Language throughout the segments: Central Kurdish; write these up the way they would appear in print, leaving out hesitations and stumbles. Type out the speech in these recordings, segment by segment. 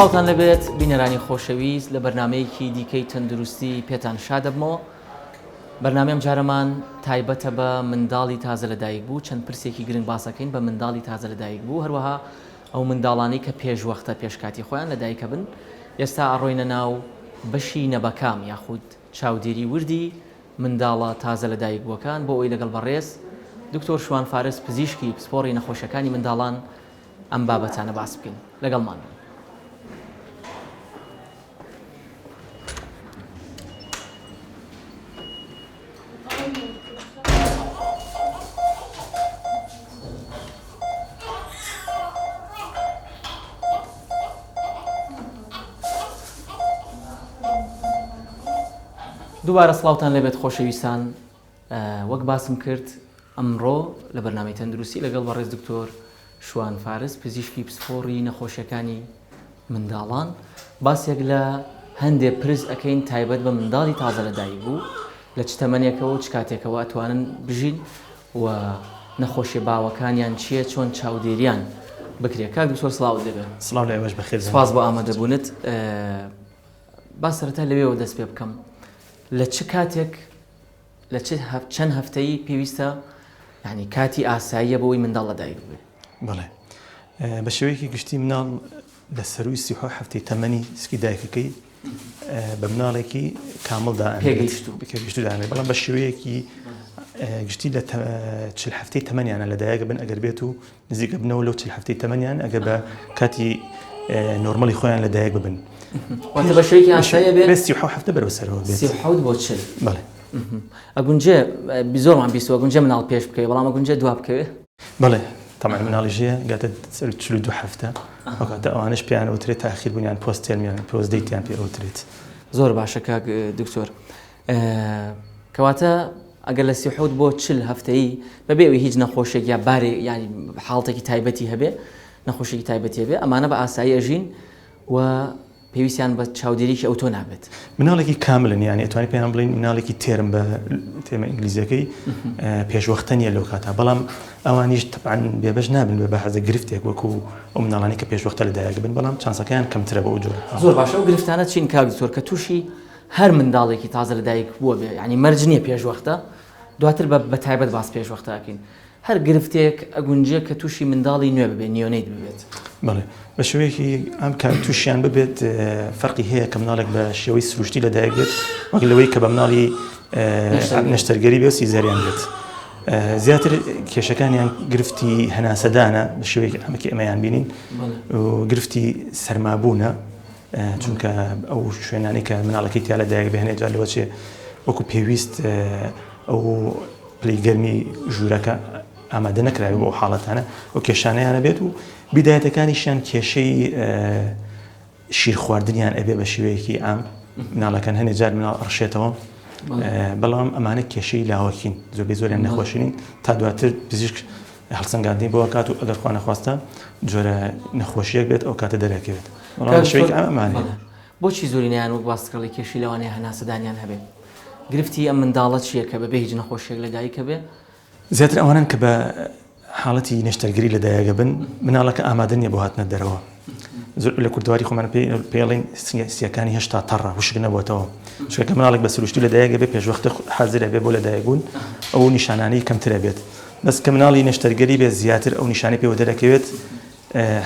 سڵاوتان لەبێت بینەرانی خۆشەویست لە بەرنمەیەکی دیکەی تەندروستی پێتان شادەبمەوە بەرنامەی ئەمجارەمان تایبەتە بە منداڵی تازە لەدایک بوو چەند پرسێکی گرنگ باسەکەین بە منداڵی تازە لەدایک بوو هەروەها ئەو منداڵانەی کە پێش وەختە پێش کاتی خۆیان لەدایکە بن ئێستا ئەڕۆینە ناو بەشی نەبەکام یاخود چاودێری وردی منداڵە تازە لەدایکبووەکان بۆ ئەوەی لەگەڵ بەڕێز دکتۆر شوان فارس پزیشکی پسپۆڕی نەخۆشیەکانی منداڵان ئەم بابەتانە باس بکەین لەگەڵمان بن. دووبارە سڵاوتان لێبێت خۆشەویستان وەک باسم کرد ئەمڕۆ لە بەرنامەی تەندروستی لەگەڵ بەڕێز دکتۆر شوان فارس پزیشکی پسپۆڕی نەخۆشیەکانی منداڵان باسێک لە هەندێ پرس ئەکەین تایبەت بە منداڵی تازە لەدایک بوو لە چ تەمەنێکەوە و چ کاتێکەوە ئەتوانن بژین و نەخۆشیە باوەکانیان چییە چۆن چاودێریان بکرێت کاک دکتۆر سڵاوت لێبێ سڵاو لە ئێوەش بەخێر سپاس بۆ ئامادەبوونت با سەرەتا لەوێوە دەست پێ بکەم لە چ کاتێک لە چ چەند هەفتەیی پێویستە یعنی کاتی ئاساییە بۆ ئەوەی منداڵ لەدایک ببێ؟ بەڵێ بە شێوەیەکی گشتی مناڵ لە سەروی 37 هەفتەی تەمەنی سکی دایکەکەی بە مناڵێکی کامڵدا پێگەیشتوو دانێت بەڵام بە شێوەیەکی گشتی لە چل هەفتەی تەمەنیانە لەدایک بن ئەگەر بێت و نزیک ئەبنەوە لەو چل هەفتەی تەمەنیان ئەگەر بە کاتی نۆرمەلی خۆیان لە دایک ببن. واتە بە شێوەیەکی ئاسایی بێت 37 هەفتە بەرەو سەرەوە بێت 37 بۆ 40 بەڵێ ئەگونجێ زۆرمان بیستوە گونجێ مناڵ پێش بکەوێ بەڵام ئەگونجێ دوا بکەوێ بەڵێ طبعا مناڵیش هەیە گاتە 42 هەفتە ئەو کاتە ئەوانش پێیان ئەوترێت تاخیر بوونیان post term یان post date یان پێ ئەوترێت زۆر باشە کاک دکتۆر کەواتە ئەگەر لە 37 بۆ 40 هەفتەیی بەبێ ئەوەی هیچ نەخۆشێک یا بارێ یانی حاڵتێکی تایبەتی هەبێ نەخۆشێکی تایبەتی هەبێ ئەمانە بە ئاسایی ئەژین و پێویستیان بە چاودێریی ئەوتۆ نابێت. مناڵێکی کاملن یانی ئەتوانی پێیان بڵێین مناڵێکی term بە term ە ئینگلیزیەکەی پێشوەختە نییە لەو کاتە بەڵام ئەوانیش تەبعەن بێبەش نابن بە بەعزە گرفتێک وەکو ئەو مناڵانی کە پێشوەختە لەدایک بن بەڵام چانسەکەیان کەمترە بۆ ئەو جۆرە. زۆر باشە ئەو گرفتانە چین کاک دکتۆر کە تووشی هەر منداڵێکی تازە لەدایک بووە بێ یانی مەرج نییە پێش وەختە دواتر بە بە تایبەت باس پێش وەختە ئەکەین هەر گرفتێک ئەگونجێ کە تووشی منداڵی نوێ ببێ neonate ببێت. بەڵێ بە شێوەیەکی عام کە تووشیان ببێت فەرقی هەیە کە مناڵێک بە شێوەی سروشتی لەدایک بێت وەک لەوەی کە بە مناڵی نەشتەرگەری بێ cesarean بێت زیاتر کێشەکانیان گرفتی هەناسەدانە بە شێوەیەکی عامەکی ئەمەیان بینین و گرفتی سەرمابوونە چونکە ئەو شوێنانەی کە مناڵەکەی تیا لە دایک بهێنێت جا لەوە چێ وەکو پێویست ئەو پلەی گەرمی ژوورەکە ئامادە نەکراوی بۆ ئەو حاڵەتانە و کێشانەیانە بێت و بیدایەتەکانیشیان کێشەی شیر خواردنیان ئەبێ بە شێوەیەکی عام مناڵەکان هەنێ جار مناڵ ئەڕشێتەوە بەڵام ئەمانە کێشەی لاوەکین زۆربەی زۆریان نەخۆشینین تا دواتر پزیشک هەڵسەنگاندنی بۆ ئەکات و ئەگەر خوا نەخواستە جۆرە نەخۆشیەک بێت ئەو کاتە دەرەکەوێت بەڵام شوێک ئەمانە بۆچی زۆرینەیان وەک باستکەڵی کێشی لەوانەیە هەناسەدانیان هەبێت گرفتی ئەم منداڵە چییە کە بەبێ هیچ نەخۆشیەک لەدایکە بێ زیاتر ئەوانن کە بە حاڵەتی نەشتەرگەری لەدایک بن مناڵەکە ئامادە نییە بۆ هاتنە دەرەوە زۆر لە کوردەواری خۆمان پێڵین سیەکانی هێشتا تەڕە وشک نەبووتەوە چونکە مناڵێک بە سروشتی لەدایک بێ پێشوەختە حازرە بێ بۆ لەدایکبوون ئەو نیشانانەی کەمترە بێت بەس کە مناڵی نەشتەرگەری بێت زیاتر ئەو نیشانەی پێوە دەرەکەوێت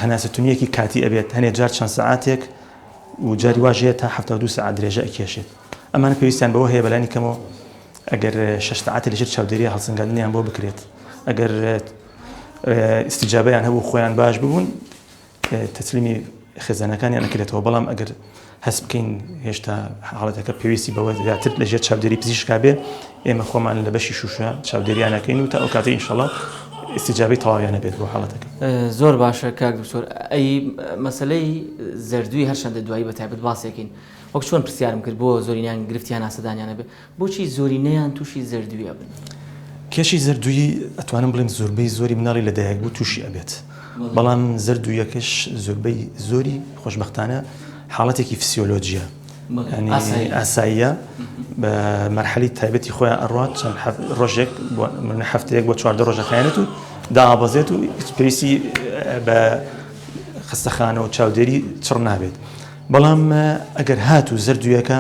هەناسە تونیەکی کاتی ئەبێت هەنێ جار چەند سەعاتێک و جاری واش هەیە تا 72 سەعات درێژە ئەکێشێت ئەمانە پێویستیان بەوە هەیە بەلانی کەمەوە ئەگەر شەش سەعاتی لەژێر چاودێری هەڵسەنگاندنیان بۆ بکرێت ئەگەر ئیستیجابەیان هەبوو خۆیان باش ببوون تەسلیمی خێزانەکانیان ئەکرێتەوە، بەڵام ئەگەر هەست بکەین هێشتا حاڵەتەکە پێویستی بەوە زیاتر لەژێر چاودێری پزیشکا بێ ئێمە خۆمان لە بەشی شوشە چاودێریان ئەکەین و تا ئەو کاتەی ئینشەڵا ئیستیجابەی تەواویان ئەبێت بۆ حاڵەتەکە. زۆر باشە کاک دکتۆر ئەی مەسەلەی زەردووی هەرچەندە دوایی بە تایبەت باسێکین وەک چۆن پرسیارم کرد بۆ زۆرینیان گرفتی هەناسەدانیان هەبێ بۆچی زۆرینەیان تووشی زەردووی ئەبن؟ کێشەی زەردوویی ئەتوانم بڵێم زۆربەی زۆری مناڵی لەدایک بوو تووشی ئەبێت بەڵام زەردوویەکەش زۆربەی زۆری خۆشبەختانە حاڵەتێکی فسیۆلۆجیە ئاساییە بە مەرحەلی تایبەتی خۆیان ئەڕات چەند ڕۆژێک من هەفتەیەک بۆ 14 ڕۆژە خایەنێت و دابەزێت و پێویستی بە. خەستەخانە و چاودێری چڕ نابێت. بەڵام ئەگەر هاتوو زەردوویەکە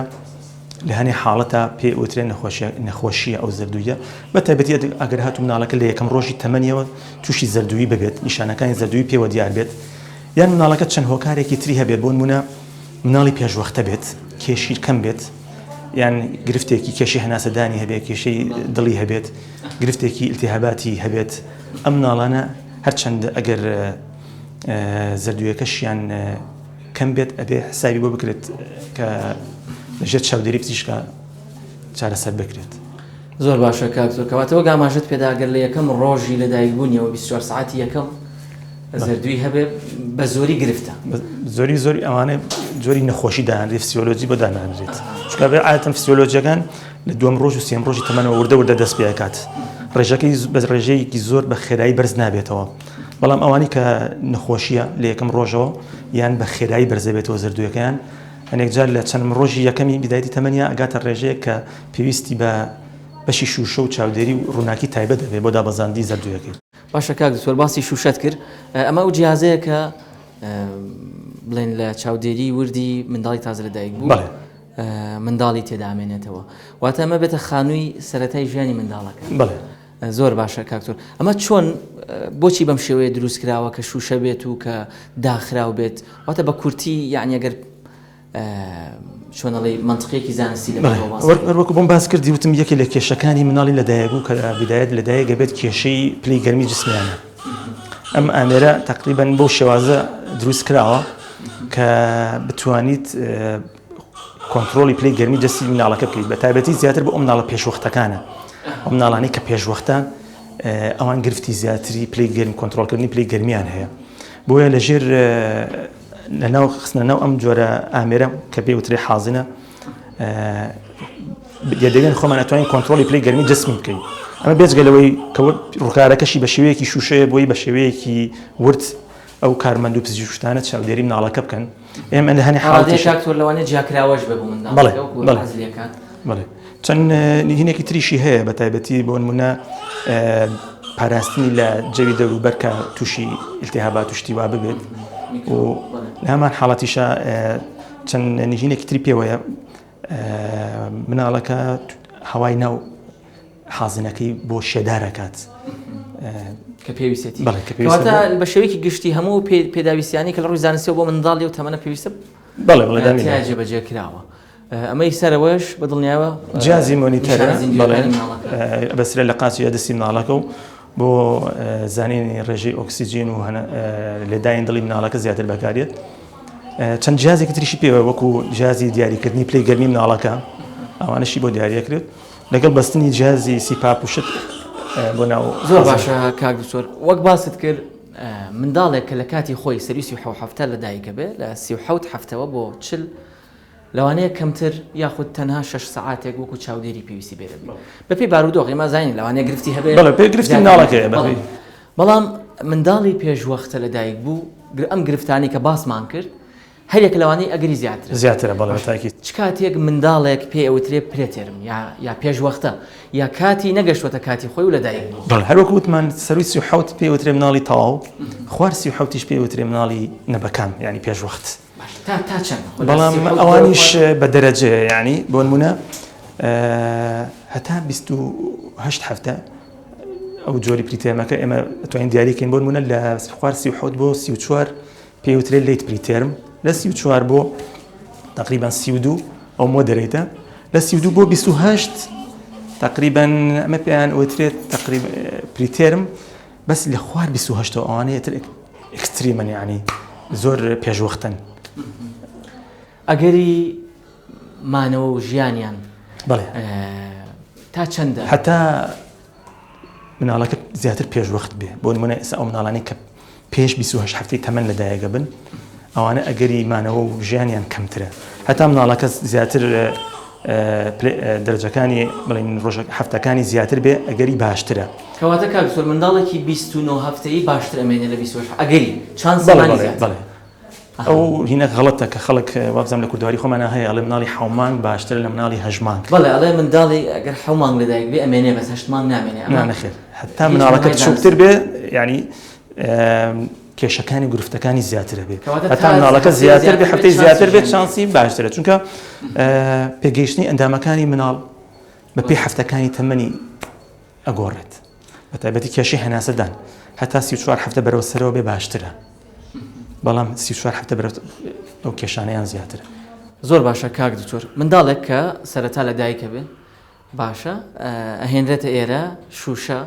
لە هەنێ حاڵەتا پێ ئەوترێ نەخۆشییە ئەو زەردوویە، بە تایبەتی ئەگەر هاتوو مناڵەکە لە یەکەم ڕۆژی تەمەنیەوە تووشی زەردوویی ببێت، نیشانەکانی زەردوویی پێوە دیار بێت، یان مناڵەکە چەند هۆکارێکی تری هەبێت، بۆ نموونە مناڵی پێشوەختە بێت، کێشی کەم بێت، یان گرفتێکی کێشەی هەناسەدانی هەبێت، کێشەی دڵی هەبێت، گرفتێکی ئیلتیهاباتی هەبێت، ئەم مناڵانە هەرچەند ئەگەر زەردوویەکەشیان کەم بێت ئەبێ حسابی بۆ بکرێت کە لەژێر چاودێری پزیشکا چارەسەر بکرێت. زۆر باشە کاک زۆر کەواتە وەک ئاماژەت پێدا گەر لە یەکەم ڕۆژی لەدایکبوونیەوە 24 سەعاتی یەکەم زەردووی هەبێ بە زۆری گرفتە زۆری زۆری ئەوانە جۆری نەخۆشی دانرێت فسیۆلۆجی بۆ دانانرێت چونکە بێ عادەتەن فسیۆلۆجیەکان لە دووەم ڕۆژ و سێم ڕۆژی تەمەنەوە وردە وردە دەست پێ ئەکات ڕێژەکەی بە ڕێژەیەکی زۆر بە خێرایی بەرز نابێتەوە بەڵام ئەوانەی کە نەخۆشیە لە یەکەم ڕۆژەوە یان بە خێرایی بەرزەبێتەوە زەردوویەکەیان هەنێک جار لە چەند ڕۆژی یەکەمی بیدایەتی تەمەنیا ئەگاتە ڕێژەیەک کە پێویستی بە بەشی شووشە و چاودێری و ڕووناکی تایبەت دەبێت بۆ دابەزاندنی زەردوویەکەی. باشە کاک دکتۆر باسی شووشەت کرد ئەمە ئەو جیازەیە کە بڵێن لە چاودێری وردی منداڵی تازە لەدایک بوو منداڵی تێدامێنێتەوە واتە ئەمە بێتە خانووی سەتای ژیانی منداڵەکە بەڵێ زۆر باشە کاکتۆر ئەمە چۆن بۆچی بەم شێوەیە دروست کراوە کە شوشە بێت و کە داخراو بێت واتە بە کورتی یعنی ئەگەر چۆنەڵی منطقێکی زانستی لە وەکو بۆم باس کردی وتم یەکێ لە کێشەکانی مناڵی لەدایک بوو کە بدایەت لەدایک گەبێت کێشەی پلی گەرمی جسمیانە ئەم ئامێرە تقریبا بەو شێوازە دروست کراوە کە بتوانیت کۆنترۆڵی پلەی گەرمی جەستی مناڵەکە بکەیت بە تایبەتی زیاتر بۆ ئەو مناڵە پێشوەختەکانە ئەو مناڵانەی کە پێشوەختە ئەوان گرفتی زیاتری پلەی گەرم کۆنترۆڵکردنی پلەی گەرمیان هەیە بۆیە لەژێر لەناو خستنە ناو ئەم جۆرە ئامێرە کە پێ وترێ حازنە یەدەگەن خۆمان ئەتوانین کۆنترۆڵی پلەی گەرمی جسمی بکەین ئەمە بێجگە لەوەی کە ڕووکارەکەشی بە شێوەیەکی شوشەیە بۆی بە شێوەیەکی ورد ئەو کارمەند و پزیشکانە چاودێری مناڵەکە بکەن ئێمە لە هەنێ حاڵەتیش دکتۆر لەوانەیە جیاکراوەش بێ بۆ منداڵ بەڵێ بەڵێ بەڵێ چەند نهینێکی تریشی هەیە بە تایبەتی بۆ نمونە پاراستنی لە جەوی دەوروبەر کە تووشی التهابات و شتی وا ببێت و لە هەمان حاڵەتیشە چەند نهینێکی تری پێوەیە مناڵەکە هەوای ناو حازنەکەی بۆ شێدار ئەکات. کە پێویستێتی. بەڵێ کە پێویستە. کەواتە بە شێوەیەکی گشتی هەموو پێداویستیانی کە لە ڕووی زانستیەوە بۆ منداڵی و تەمەنە پێویستە بەڵێ بەڵێ دامین تیا جێبەجێ کراوە. ئەمەی سەرەوەش بە دڵنیایەوە جیازی مۆنیتەرە بەڵێ بەسرە لە قاچی یا دەستی مناڵەکە و بۆ زانینی ڕێژەی ئۆکسجین و لێدانی دڵی مناڵەکە زیاتر بەکارێت. چەند جیازێکی تریشی پێوە وەکو جیازی دیاریکردنی پلەی گەرمی مناڵەکە ئەوانەشی بۆ دیاریەکرێت. لەگەڵ بەستنی جیازی CPAP و شت بۆ ناو زۆر باشە کاک دکتۆر وەک باست کرد منداڵێک کە لە کاتی خۆی سەری 37 هەفتە لە دایکە بێ لە 37 هەفتەوە بۆ 40 لەوانەیە کەمتر یاخود تەنها 6 سەعاتێک وەکو چاودێری پێویستی بێ دەبێت بەپێی بارودۆخ ئێمە زانین لەوانەیە گرفتی هەبێ بەڵێ پێ گرفتی مناڵەکەیە بەڵێ بەڵام منداڵی پێشوەختە لە دایک بوو ئەم گرفتانی کە باسمان کرد هەریەک لەوانەی ئەگەری زیاترە. زیاترە بەڵێ بە تاکید. چ کاتێک منداڵێک پێی ئەوترێ preterm یا یا پێش وەختە یا کاتی نەگەشتوەتە کاتی خۆی و لەدایک بووە؟ بەڵێ هەر وەکو وتمان سەرووی 37 پێی ئەوترێ مناڵی تەواو، خوار 37 یش پێی ئەوترێ مناڵی نەبەکام یانی پێش وەخت. باشە تا تا چەند؟ بەڵام ئەوانیش بە دەرەجەیە یانی بۆ نموونە هەتا 28 هەفتە ئەو جۆری preterm ەکە ئێمە ئەتوانین دیاری کەین بۆ نموونە لە خوار 37 بۆ 34 پێی وترێت late preterm لە 34 بۆ تقریبا 32 ئەو moderate ە لە 32 بۆ 28 تقریبا ئەمە پێیان وترێت تقریبا preterm بەس لە خوار 28 ئەوانەیە تر extreme ن یعنی زۆر پێشوەختن ئەگەری مانەوە و ژیانیان بەڵێ تا چەندە حتا مناڵەکە زیاتر پێشوەخت بێ بۆ نمونە ئێستا ئەو مناڵانەی کە پێش 28 هەفتەی تەمەن لەدایکە بن ئەوانە ئەگەری مانەوە و ژیانیان کەمترە هەتا مناڵەکە زیاتر دەرجەکانی بڵین ڕۆژە هەفتەکانی زیاتر بێ ئەگەری باشترە. کەواتە کاک دکتۆر منداڵێکی 29 هەفتەیی باشتر ئەمێنێ لە 28 ئەگەری chance ی مانی زیاتر. ئەو هینە غەڵەتە کە خەڵک وابزانم لە کوردەواری خۆمانا هەیە ئەڵێ مناڵی حەو مانگ باشترە لە مناڵی هەشت مانگ. بەڵێ ئەڵێ منداڵی ئەگەر حەو مانگ لەدایک بێ ئەمێنێ بەس هەشت مانگ نامێنێ ئەمە نا نەخێر هەتا مناڵەکە بچووکتر بێ یانی. کێشەکانی گرفتەکانی زیاترە بێت هەتا مناڵەکە زیاتر بێ هەفتەی زیاتر بێت شانسی باشترە چونکە پێگەیشتنی ئەندامەکانی مناڵ بە پێی هەفتەکانی تەمەنی ئەگۆڕێت بە تایبەتی کێشەی هەناسەدان هەتا 34 هەفتە بەرەو سەرەوە بێ باشترە بەڵام 34 هەفتە بەرەو ئەو کێشانەیان زیاترە. زۆر باشە کاک دکتۆر منداڵێک کە سەرەتا لە دایکە بێ باشە ئەهێنرێتە ئێرە شوشە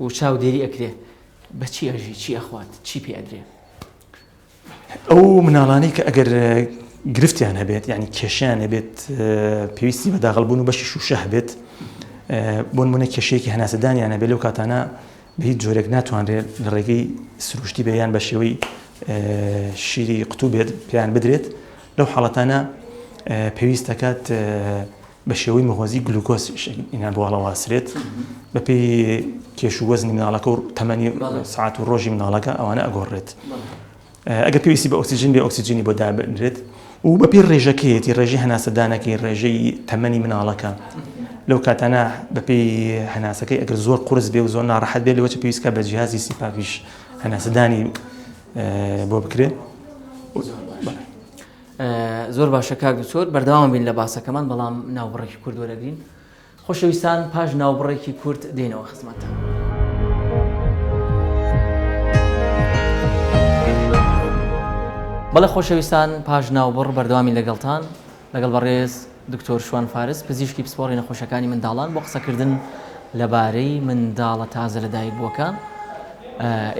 و چاودێری ئەکرێ بەچی ئەژی چی ئەخوات چی پێ ئەدرێ؟ ئەو مناڵانەی کە ئەگەر گرفتیان هەبێت یعنی کێشیان هەبێت پێویستی بە داغڵبوون و بەشی شوشە هەبێت بۆ نمونە کێشەیەکی هەناسەدانیان هەبێت لەو کاتانە بە هیچ جۆرێک ناتوانرێت لە ڕێگەی سروشتی بێ یان بە شێوەی شیری قوتوو بێت پێیان بدرێت لەو حاڵەتانە پێویست دەکات بە شێوەی مغۆزی گلوکۆز ئینان بۆ هەڵەواسرێت بەپێی کێش و وەزنی مناڵەکە و تەمەنی سعات و ڕۆژی مناڵەکە ئەوانە ئەگۆڕێت ئەگەر پێویستی بە ئۆکسسیجین بێ ئۆکسسیجینی بۆ دابنرێت و بەپێی ڕێژەکەیەتی ڕێژەی هەناسەدانەکەی ڕێژەی تەمەنی مناڵەکە لەو کاتانە بەپێی هەناسەکەی ئەگەر زۆر قرس بێ و زۆر ناڕەحەت بێ لەوەچ پێویستکە بە جیهازی CPAP یش هەناسەدانی بۆ بکرێت. زۆر باشە کاک دکتۆر بەردەوام بین لە باسەکەمان بەڵام ناوبڕێکی کورت وەرەگرین خۆشەویستان پاش ناوبڕێکی کورت دێنەوە خزمەتتان. بەڵێ خۆشەویستان پاش ناوبڕ بەردەوامی لەگەڵتان لەگەڵ بەڕێز دکتۆر شوان فارس پزیشکی پسپۆڕی نەخۆشەکانی منداڵان بۆ قسەکردن لەبارەی منداڵە تازە لەدایک بووەکان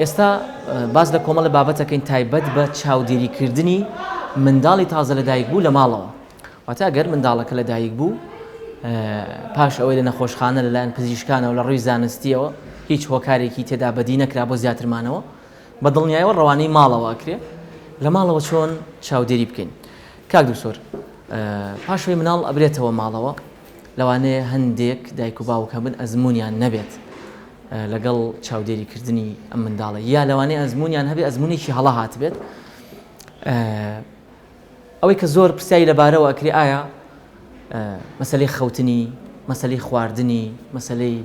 ئێستا باس لە کۆمەڵە بابەتەکەین تایبەت بە چاودێریکردنی منداڵی تازە لەدایک بوو لە ماڵەوە واتە گەر منداڵەکە لەدایک بوو پاش ئەوەی لە نەخۆشخانە لەلایەن پزیشکانەوە لە ڕووی زانستیەوە هیچ هۆکارێکی تێدا بەدی نەکرا بۆ زیاترمانەوە بە دڵنیایەوە ڕەوانەی ماڵەوە ئەکرێ لە ماڵەوە چۆن چاودێری بکەین کاک دکتۆر پاش ئەوەی مناڵ ئەبرێتەوە ماڵەوە لەوانەیە هەندێک دایک و باوک هەبن ئەزمونیان نەبێت لەگەڵ چاودێریکردنی ئەم منداڵە یا لەوانەیە ئەزمونیان هەبێ ئەزمونێکی هەڵە هاتبێت ئەوەی کە زۆر پرسیاری لەبارەوە ئەکرێ ئایا مەسلەی خەوتنی مەسلەی خواردنی مەسلەی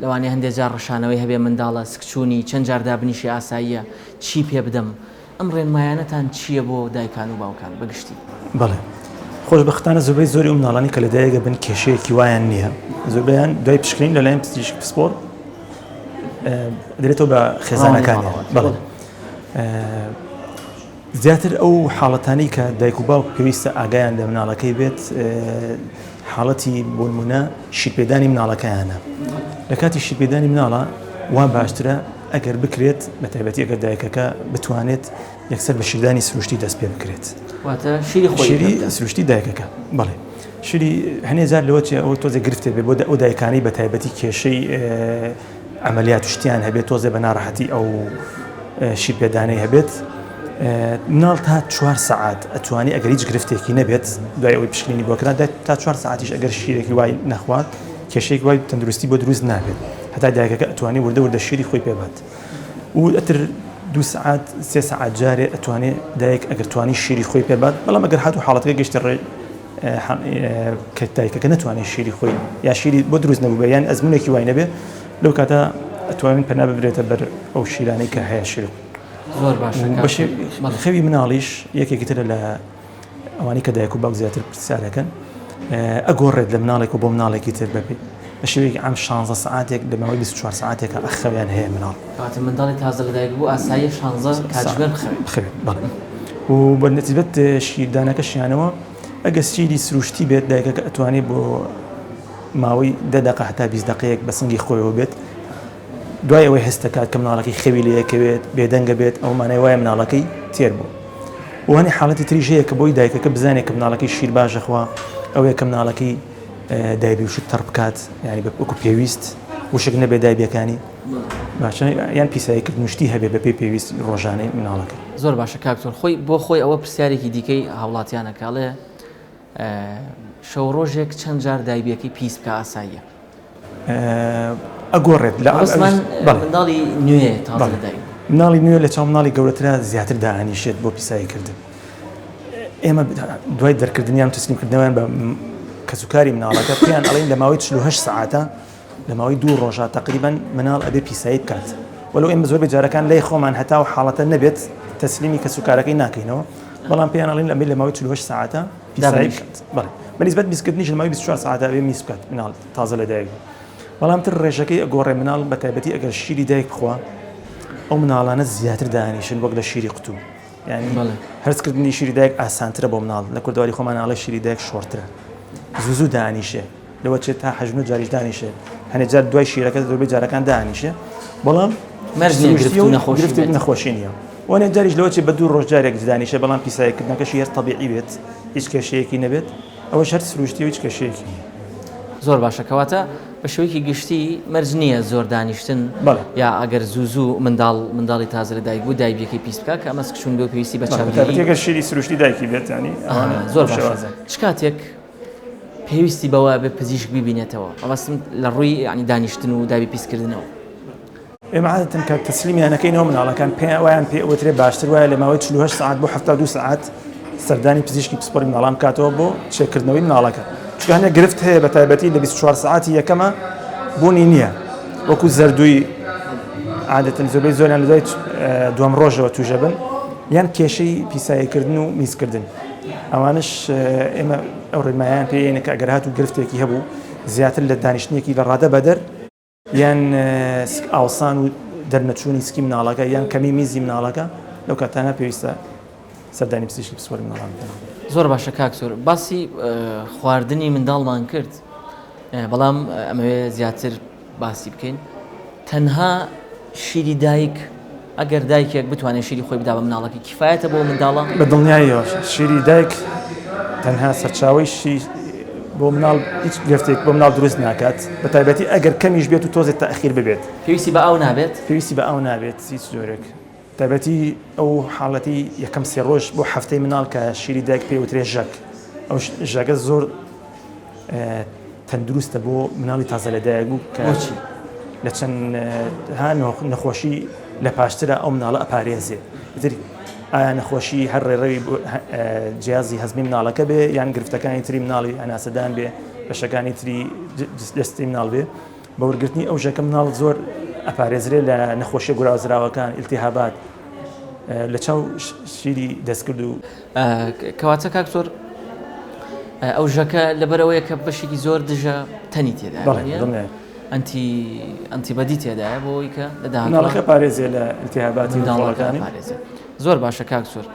لەوانەیە هەندێک جار ڕشانەوەی هەبێ منداڵە سکچوونی چەند جار دابنیشی ئاساییە چی پێ بدەم ئەم ڕێنمایانەتان چییە بۆ دایکان و باوکان بە گشتی؟ بەڵێ. خۆشبەختانە زۆربەی زۆری ئەو مناڵانەی کە لەدایک ئەبن کێشەیەکی وایان نییە. زۆربەیان دوای پشکنین لەلایەن پزیشک پسپۆڕ دەبێتەوە بە خێزانەکانیان. بەڵێ. زیاتر ئەو حاڵەتانەی کە دایک و باوک پێویستە ئاگایان لە مناڵەکەی بێت حاڵەتی بۆ نمونە شیرپێدانی مناڵەکەیانە. لە کاتی شیرپێدانی مناڵە وا باشترە ئەگەر بکرێت بە تایبەتی ئەگەر دایکەکە بتوانێت یەکسەر بە شیردانی سروشتی دەست پێ بکرێت. واتە شیری خۆی شیری سروشتی دایکەکە بەڵێ شیری هەنێ جار لەوە چێ ئەوە تۆزێ گرفتێ بێ بۆ ئەو دایکانەی بە تایبەتی کێشەی عەمەلیات و شتیان هەبێت تۆزێ بە ناڕەحەتی ئەو شیرپێدانەی هەبێت مناڵ تا چوار سەعات ئەتوانی ئەگەر هیچ گرفتێکی نەبێت دوای ئەوەی پشکنینی بۆ کرا تا چوار سەعاتیش ئەگەر شیرێکی وای نەخوات کێشەیەکی وای تەندروستی بۆ دروست نابێت هەتا دایکەکە ئەتوانی وردە وردە شیری خۆی پێبات و ئەتر دو سەعات سێ سەعات جارێ ئەتوانێ دایک ئەگەر توانی شیری خۆی پێبات بەڵام ئەگەر هاتو حاڵەتەکە گەشتە ڕێ کە دایکەکە نەتوانێت شیری خۆی یا شیری بۆ دروست نەبوو یان ئەزمونێکی وای نەبێ لەو کاتە ئەتوانین پەنا ببرێتە بەر ئەو شیرانەی کە هەیە شیر زۆر باشە خەوی مناڵیش یەکێکی ترە لە ئەوانەی کە دایک و باوک زیاتر پرسیارەکەن ئەگۆڕێت لە مناڵێک و بۆ مناڵێکی تر بەپێی بە شێوەیەکی عام 16 سعاتێک لە ماوەی 24 سعاتێکە ئەخەویان هەیە مناڵ. کەواتە منداڵی تازە لەدایک بوو ئاساییە 16 کاتژمێر بخەوێت. بخەوێت بەڵێ. و بە نسبەت شیردانەکەشیانەوە ئەگەر شیری سروشتی بێت دایکەکە ئەتوانێت بۆ ماوەی دە دەقە هەتا 20 دقەیەک بە سنگی خۆیەوە بێت دوای ئەوەی هەست دەکات کە مناڵەکەی خەوی لێکەوێت بێدەنگە بێت ئەو مانای وایە مناڵەکەی تێر بوو وانی حاڵەتی تریش هەیە کە بۆی دایکەکە بزانێت کە مناڵەکەی شیر باشە خوا ئەوەیە کە مناڵەکەی دایبی وشک تەڕ بکات ینی بە وەکو پێویست وشک نەبێت دایبیەکانی باشە یان پیساییکردن و شتی هەبێ بەپێی پێویست ڕۆژانەی مناڵەکە. زۆر باشە کاک تۆر خۆی بۆ خۆی ئەوە پرسیارێکی دیکەی هاوڵاتیانە کە ئەڵێ شەو ڕۆژێک چەند جار دایبیەکەی پیس بکە ئاساییە؟ ئەگۆڕێت لە ئەوسمان منداڵی نوێ تازە لەدایک مناڵی نوێ لە چاو مناڵی گەورەترا زیاتر دائەنیشێت بۆ پیسایی کردن ئێمە دوای دەرکردنیان تەسلیمکردنەوەیان بە کەسوکاری مناڵەکە پێیان ئەڵێن لە ماوەی 48 سەعاتە لە ماوەی دوو ڕۆژە تقریبا مناڵ ئەبێ پیسایی بکات. وەلو ئێمە زۆربەی جارەکان لای خۆمان هەتاو حاڵەتە نەبێت تەسلیمی کەسوکارەکەی ناکەینەوە بەڵام پێیان ئەڵێن ئەبێ لە ماوەی 48 سەعاتە پیسایی بکات بەڵێ بە نیسبەت میزکردنیش لە ماوەی 24 سەعاتە ئەبێ میز بکات مناڵ تازە لەدایک بوو بەڵام تر ڕێژەکەی ئەگۆڕێ مناڵ بە تایبەتی ئەگەر شیری دایک بخوا ئەو مناڵانە زیاتر دانیشن وەک لە شیری قوتوو یعنی هەرسکردنی شیری دایک ئاسانترە بۆ مناڵ لە کوردەواری خۆمان ئاڵێ شیری دایک شۆڕترە زوو زوو دانیشێ لەوە چێت تا حەژنە جاریش دانیشێ هەنێ جار دوای شیرەکە زۆربەی جارەکان دانیشێ بەڵام گرفت نەخۆشی نییە وانێ جاریش لەوە چێ بە دوو ڕۆژ جارێک دانیشێ بەڵام پیسایکردنەکەشی هەر تەبیعی بێت هیچ کێشەیەکی نەبێت ئەوەش هەر سروشتیە و هیچ کێشەیەکی نییە. زۆر باشە کەواتە بە شێوەیەکی گشتی مەرج نییە زۆر دانیشتن بەڵێ. یا ئەگەر زوو زوو منداڵ منداڵی تازە لە دایک بوو دایبیەکەی پیس بکا کە ئەمە سکچوون بێ و پێویستی بە بەڵێ چاودێری بەتایبەتی ئەگەر شیری سروشتی دایکی بێت یانی ئەها ئەوانە زۆر بەم باشە شێوازە. چ کاتێک پێویستی بەوە بێ پزیشک بیبینێتەوە مەبەستم لە ڕووی یانی دانیشتن و دابی پیسکردنەوە؟ ئێمە عادەتەن کە تەسلیمیان ئەکەینەوە مناڵەکان پێیان وایان پێ ئەوترێ باشتر وایە لە ماوەی 48 سەعات بۆ 72 سەعات سەردانی پزیشکی پسپۆری مناڵان بکاتەوە بۆ چێکردنەوەی مناڵەکە چونکە هەندێک گرفت هەیە بە تایبەتی لە 24 سەعاتی یەکەمە بوونی نییە وەکو زەردووی عادەتەن زۆربەی زۆریان لە دوای دووەم ڕۆژەوە تووشە بن یان کێشەی پیساییکردن و میزکردن ئەوانش ئێمە ئەو ڕێنمایان پێینە کە ئەگەر هاتوو گرفتێکی هەبوو زیاتر لە دانیشتنێکی لە ڕادە بەدەر یان سک ئاوسان و دەرنەچوونی سکی مناڵەکە یان کەمی میزی مناڵەکە لەو کاتانە پێویستە سەردانی پزیشکی پسپۆری مناڵان بکەن. زۆر باشە کاک سۆر باسی خواردنی منداڵمان کرد بەڵام ئەمەوێ زیاتر باسی بکەین تەنها شیری دایک ئەگەر دایکێک بتوانێت شیری خۆی بدا بە مناڵەکەی کیفایەتە بۆ منداڵە؟ بە دڵنیاییەوە شیری دایک تەنها سەرچاوەی شیر بۆ مناڵ هیچ گرفتێک بۆ مناڵ دروست ناکات بە تایبەتی ئەگەر کەمیش بێت و تۆزێک تەئخیر ببێت. پێویستی بە ئاو نابێت؟ پێویستی بە ئاو نابێت هیچ جۆرێک تایبەتی ئەو حاڵەتی یەکەم سێ ڕۆژ بۆ هەفتەی مناڵ کە شیری دایک پێ وترێ ژەک ئەو ژەگە زۆر تەندروستە بۆ مناڵی تازە لەدایک بوو کە بۆچی؟ لە چەندها نەخۆشی لە پاشترا ئەو مناڵە ئەپارێزێ ئیتر ئایا نەخۆشی هەر ڕێڕەوی جیازی هەزمی مناڵەکە بێ یان گرفتەکانی تری مناڵی هەناسەدان بێ بەشەکانی تری دەستی مناڵ بێ بە وەرگرتنی ئەو ژەکە مناڵ زۆر ئەپارێزرێ لە نەخۆشیە گوراوزراوەکان ئیلتیهابات لە چاو شیری دەستکرد و کەواتە کاک زۆر ئەو ژەکە لەبەرەوەیە کە بەشێکی زۆر دژە تەنی تێدا ئەنتی ئەنتیبەدی تێدایە بۆ ئەوەی کە لە داهاتووە پارێزێ لە التهاباتی منداڵەکانی پارێزێ زۆر باشە کاک سوور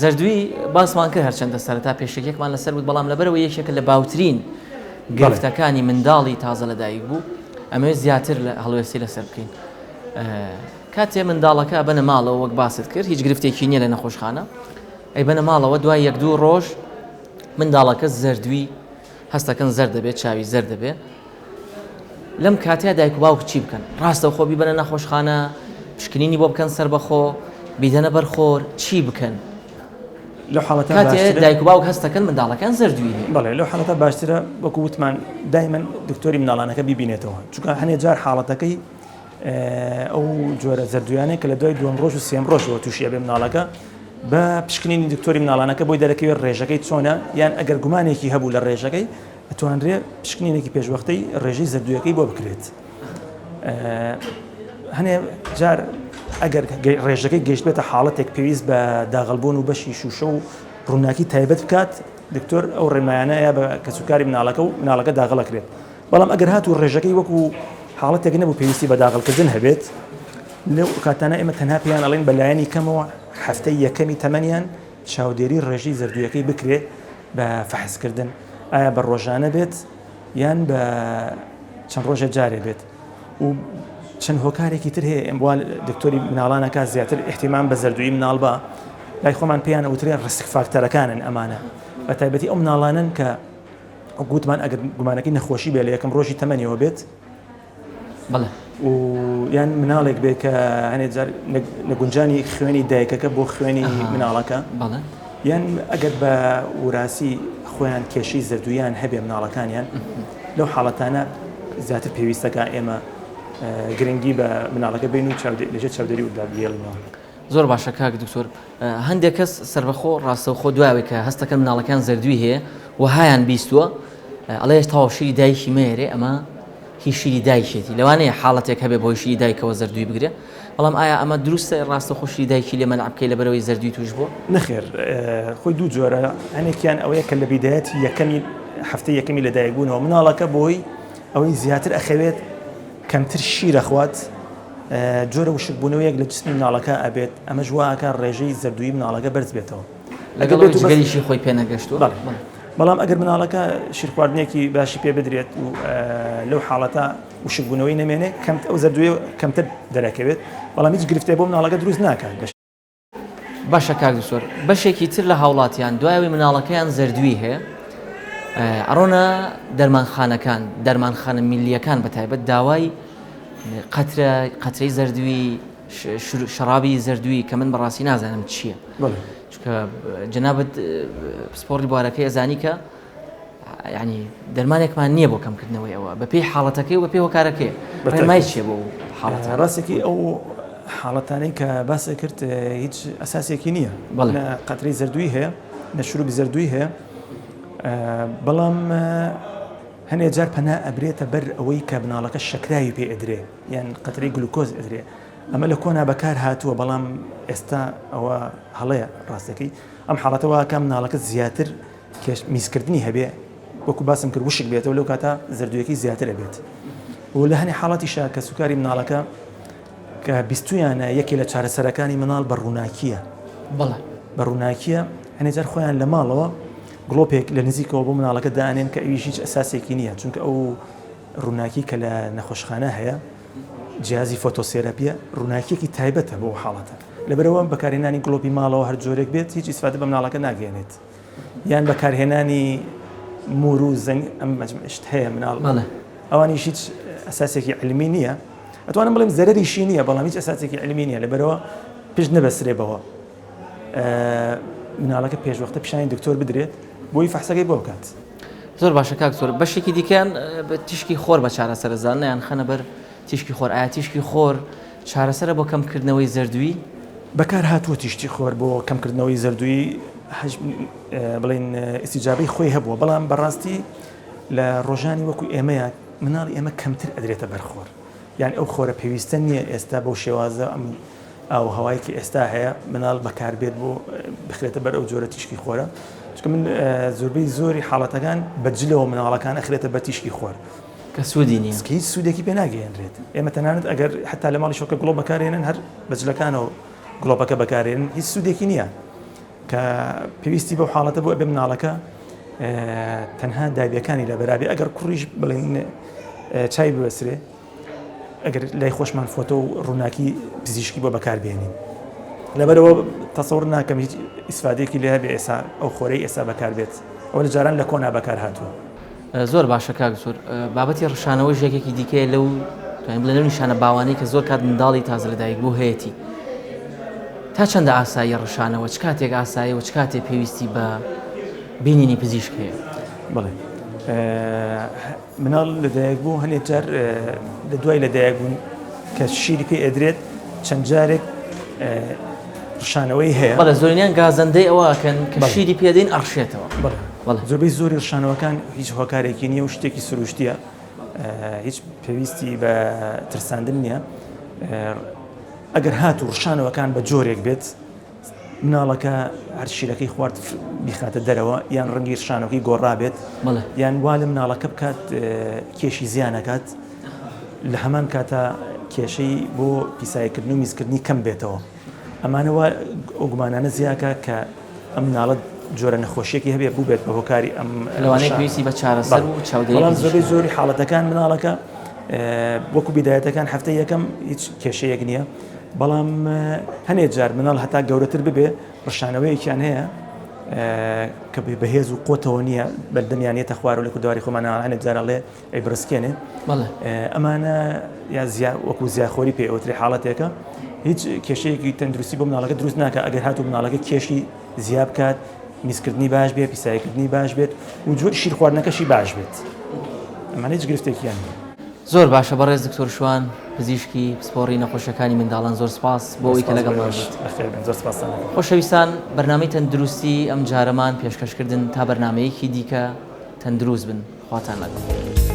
زەردوی باسمان کرد هەرچەندە سەرەتا پێشەکێکمان لەسەر بوو بەڵام لەبەرەوە یەکێکە لە باوترین گرفتەکانی منداڵی تازە لەدایک بوو ئەمەوێت زیاتر لە هەڵوێستی لەسەر بکەین کاتێ منداڵەکە ئەبەنە ماڵەوە وەک باست کرد هیچ گرفتێکی نییە لە نەخۆشخانە ئەیبەنە ماڵەوە دوای یەک دوو ڕۆژ منداڵەکە زەردوی هەستەکەن زەرد دەبێت چاوی زەرد دەبێت لەم کاتەیە دایک و باوک چی بکەن ڕاستەوخۆ بیبەنە نەخۆشخانە پشکنینی بۆ بکەن سەربەخۆ بیدەنە بەرخۆر چی بکەن لەو حاڵەتە کاتێ دایک و باوک هەستەکەن منداڵەکان زەردوی هەیە بەڵێ لەو حاڵەتە باشترە وەکو وتمان دایمەن دکتۆری مناڵانەکە بیبینێتەوە چونکە هەنێ جار حاڵەتەکەی ئەو جۆرە زەردویانەی کە لە دوای دووەم ڕۆژ و سێم ڕۆژەوە تووشی ئەبێ مناڵەکە بە پشکنینی دکتۆری مناڵانەکە بۆی دەرەکەوێت ڕێژەکەی چۆنە یان ئەگەر گومانێکی هەبوو لە ڕێژەکەی ئەتوانرێ پشکنینێکی پێشوەختەی ڕێژەی زەردویەکەی بۆ بکرێت هەنێ جار ئەگەر ڕێژەکەی گەشتبێتە حاڵەتێک پێویست بە داغڵبوون و بەشی شوشە و ڕووناکی تایبەت بکات دکتۆر ئەو ڕێمایانە یا بە کەسوکاری مناڵەکە و مناڵەکە داغڵەکرێت بەڵام ئەگەر هاتوو ڕێژەکەی وەکو حاڵەتێک نەبوو پێویستی بە داغڵکردن هەبێت لەو کاتانە ئێمە تەنها پێیان ئەڵێن بە لایەنی کەمەوە هەفتەی یەکەمی تەمەنیان چاودێری ڕێژەی زەردوویەکەی بکرێ بە فەحسکردن ئایا بە ڕۆژانە بێت یان بە چەند ڕۆژە جارێ بێت و چەند هۆکارێکی تر هەیە ئەم دکتۆری مناڵانەکە زیاتر احتیمان بە زەردووی مناڵ بە لای خۆمان پێیان ئەوترێن risk factor ەکانن ئەمانە بە تایبەتی ئەو مناڵانن کە گوتمان ئەگەر گومانەکەی نەخۆشی بێ لە یەکەم ڕۆژی تەمەنیەوە بێت بەڵێ و یان مناڵێک بێ کە هەنێ جار نەگونجانی خوێنی دایکەکە بۆ خوێنی مناڵەکە بەڵێ یان ئەگەر بە وراسی خۆیان کێشەی زەردویان هەبێ مناڵەکانیان لەو حاڵەتانە زیاتر پێویستەکە ئێمە گرنگی بە مناڵەکە بین و لەژێر چاودێری ورددا بهێڵینەوە. زۆر باشە کاک دکتۆر هەندێک کەس سەربەخۆ ڕاستەوخۆ دوای کە هەستەکەن مناڵەکان زەردوی هەیە وەهایان بیستووە ئەڵێ تەواو شیری دایکی مەیەرێ ئەمە هی شیری دایکێتی لەوانەیە حاڵەتێک هەبێ بەهۆی شیری دایکەوە زەردووی بگرێ بەڵام ئایا ئەمە دروستە ڕاستەوخۆ شیری دایکی لێ مەنع بکەی لەبەرئەوەی زەردووی توش بووە؟ نەخێر خۆی دوو جۆرە هەنێکیان ئەوەیە کە لە بیدایەتی یەکەمی هەفتەی یەکەمی لەدایکبوونەوە مناڵەکە بۆی ئەوەی زیاتر ئەخەوێت کەمتر شیر ئەخوات جۆرە وشکبوونەوەیەک لە جسمی مناڵەکە ئەبێت ئەمەش وا ئەکات ڕێژەی زەردوویی مناڵەکە بەرز بێتەوە. لەگەڵ ئەوەی جگەریشی خۆی پێ نەگەشتووە. بەڵێ بەڵام ئەگەر مناڵەکە شیرخواردنێکی باشی پێ بدرێت و لەو حاڵەتە وشکبوونەوەی نەمێنێ کەم ئەو زەردوویە کەمتر دەرەکەوێت بەڵام هیچ گرفتێک بۆ مناڵەکە دروست ناکات. باشە کاک دکتۆر بەشێکی تر لە هاوڵاتیان دوای ئەوەی مناڵەکەیان زەردووی هەیە ئەڕۆنە دەرمانخانەکان دەرمانخانە میلیەکان بە تایبەت داوای قەترە قەترەی زەردووی شەرابی زەردووی کە من بەڕاستی نازانم چییە چونکە جەنابت پسپۆڕی بوارەکەی ئەزانی کە یعنی دەرمانێکمان نییە بۆ کەمکردنەوەی ئەوە بەپێی حاڵەتەکەی و بەپێی هۆکارەکەی ڕێنمای چییە بۆ حاڵەت ڕاستێکی ئەو حاڵەتانەی کە باس کرد هیچ ئەساسێکی نییە بەڵێ قەترەی زەردووی هەیە نە شروبی زەردووی هەیە بەڵام هەنێ جار پەنا ئەبرێتە بەر ئەوەی کە مناڵەکە شەکراوی پێ ئەدرێ یان قەترەی گلوکۆز ئەدرێ ئەمە لە کۆنا بەکار هاتووە بەڵام ئێستا ئەوە هەڵەیە ڕاستەکەی ئەم حاڵەتە واکە مناڵەکە زیاتر کێش میزکردنی هەبێ وەکو باسم کرد وشک بێتەوە لەو کاتە زەردوویەکەی زیاتر ئەبێت و لە هەنێ حاڵەتیشا کە سوکاری مناڵەکە کە بیستویانە یەکێ لە چارەسەرەکانی مناڵ بە ڕووناکیە بەڵێ بە ڕووناکیە هەنێ جار خۆیان لە ماڵەوە گڵۆپێک لە نزیکەوە بۆ مناڵەکە دانێن کە ئەویش هیچ ئەساسێکی نییە چونکە ئەو ڕووناکی کە لە نەخۆشخانە هەیە جیازی فۆتۆسێرەپیە ڕووناکیەکی تایبەتە بۆ حاڵەتە لەبەرەوە بەکارهێنانی گڵۆپی ماڵەوە هەر جۆرێک بێت هیچ ئیسفادە بە مناڵەکە ناگەێنێت یان بەکارهێنانی مور و زەنگ ئەم مەجموعە شت هەیە مناڵ بەڵێ. ئەوانیش هیچ ئەساسێکی علمی نییە ئەتوانم بڵێم زەرەریشی نییە بەڵام هیچ ئەساسێکی علمی نییە لەبەرەوە پشت نەبەسرێ بەوە مناڵەکە پێشوەختە پیشانی دکتۆر بدرێت بۆی فەحسەکەی بۆ بکات. زۆر باشە کاک زۆر بەشێکی دیکەیان تیشکی خۆر بە چارەسەرە زانیان خەنە بەر تیشکی خۆر ئایا تیشکی خۆر چارەسەرە بۆ کەمکردنەوەی زەردووی؟ بەکار هاتووە تیشکی خۆر بۆ کەمکردنەوەی زەردووی بڵێن ئیستیجابەی خۆی هەبووە بەڵام بەڕاستی لە ڕۆژانی وەکو ئێمەیە مناڵی ئێمە کەمتر ئەدرێتە بەر خۆر یان ئەو خۆرە پێویستە نییە ئێستا بەو شێوازە ئەم ئاو هەوای کە ئێستا هەیە مناڵ بەکاربێت بۆ بخرێتە بەر ئەو جۆرە تیشکی خۆرە چونکە من زۆربەی زۆری حاڵەتەکان بە جلەوە مناڵەکان ئەخرێتە بە تیشکی خۆر کە سوودی نییە. هیچ سوودێکی پێ ناگەیەنرێت. ئێمە تەنانەت ئەگەر حەتا لە ماڵیشەوە کە گڵۆپ بەکارێنن هەر بە جلەکانەوە گڵۆپەکە بەکارێنن هیچ سوودێکی نییە کە پێویستی بەو حاڵەتە بۆ ئەبێ مناڵەکە تەنها دابیەکانی لە بەرابێ ئەگەر کوڕیش بڵێن چای ببەسرێ ئەگەر لای خۆشمان فۆتۆ و ڕووناکی پزیشکی بۆ بەکار بێنین لەبەرەوە تەسەور ناکەم هیچ ئیسفادێکی لێ هەبێ ئێسا ئەو خۆرەی ئێستا بەکار بێت ئەوە لە جاران لە کۆنا بەکار هاتووە. زۆر باشە کاک دکتۆر بابەتی ڕشانەوەش یەکێکی دیکەیە لەو توانین بڵێن لەو نیشانە باوانەی کە زۆر کات منداڵی تازە لەدایک بوو هەیەتی تا چەندە ئاساییە ڕشانەوە چ کاتێک ئاساییە و چ کاتێ پێویستی بە بینینی پزیشک هەیە؟ بەڵێ مناڵ لەدایک بوو هەنێ جار لە دوای لەدایک بوون کە شیری پێ ئەدرێت چەند جارێک ڕشانەوەی هەیە. بەڵێ زۆرینەیان گازەندەی ئەوە ئەکەن کە شیری پێدەین ئەڕشێتەوە. بەڵێ زۆربەی زۆری ڕشانەوەکان هیچ هۆکارێکی نییە و شتێکی سروشتیە هیچ پێویستی بە ترساندن نییە ئەگەر هات و ڕشانەوەکان بە جۆرێک بێت مناڵەکە هەر شیرەکەی خوارد بیخاتە دەرەوە یان ڕەنگی ڕشانەکەی گۆڕابێت یان وا لە مناڵەکە بکات کێشی زیانەکات لە هەمان کاتا کێشەی بۆ پیساییکردن و میزکردنی کەم بێتەوە. ئەمانە وا ئەو گومانانە زیاکا کە ئەم مناڵە جۆرە نەخۆشیەکی هەبێ بووبێت بە هۆکاری ئەم لەوانەیە پێویستی بە چارەسەر و چاودێری بەڵام زۆربەی زۆری حاڵەتەکان مناڵەکە وەکو بیدایەتەکان هەفتەی یەکەم هیچ کێشەیەک نییە بەڵام هەنێ جار مناڵ هەتا گەورەتر ببێ ڕشانەوەیەکیان هەیە کە بەهێز و قۆتەوە نییە بەردەمیان یەتە خوارەوە لە کوردەواری خۆمان هەنێ جار ئەڵێ ئەیبڕسکێنێ ئەمانە یا زیا وەکو زیاخۆری پێ ئەوترێ حاڵەتێکە هیچ کێشەیەکی تەندروستی بۆ مناڵەکە دروست ناکە ئەگەر هاتوو مناڵەکە کێشی زیا بکات میزکردنی باش بێت پیساییکردنی باش بێت و جۆر شیر خواردنەکەشی باش بێت ئەمانە هیچ گرفتێکیان نییە. زۆر باشە بەڕێز دکتۆر شوان پزیشکی پسپۆڕی نەخۆشیەکانی منداڵان زۆر سپاس بۆ ئەوەی کە لەگەڵمان بوویت. بەخێر بێن زۆر سپاستان دەکەم. خۆشەویستان بەرنامەی تەندروستی ئەمجارەمان پێشکەش کردن تا بەرنامەیەکی دیکە تەندروست بن. خواتان لەگەڵ.